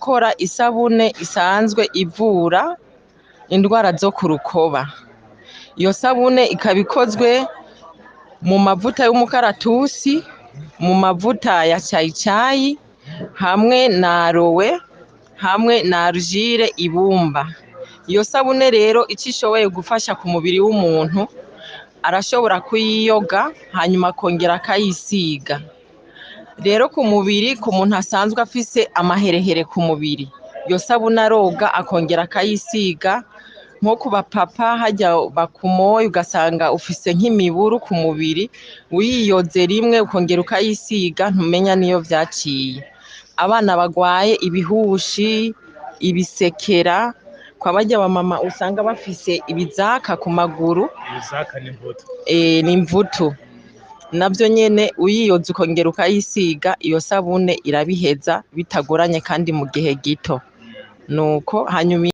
gukora isabune isanzwe ivura indwara zo ku rukoba. Iyo sabune ikaba ikozwe mu mavuta y'umukaratusi, mu mavuta ya cayicayi, hamwe na aloe, hamwe na argile ibumba. Iyo sabune rero ico ishoboye gufasha ku mubiri w'umuntu, arashobora kuyiyoga hanyuma akongera akayisiga. Rero ku mubiri, ku muntu asanzwe afise amaherehere ku mubiri, iyo sabune aroga akongera akayisiga. Nko ku bapapa harya bakumoye ugasanga ufise nk'imiburu ku mubiri, wiyoze rimwe ukongera ukayisiga ntumenya niyo vyaciye. Abana bagwaye ibihushi, ibisekera, kwa barya bamama usanga bafise ibizaka ku maguru, Ibizaka n'imbuto. N'imvutu, navyo nyene uyiyoza ukongera ukayisiga, iyo sabune irabiheza bitagoranye kandi mu gihe gito. Nuko hanyuma.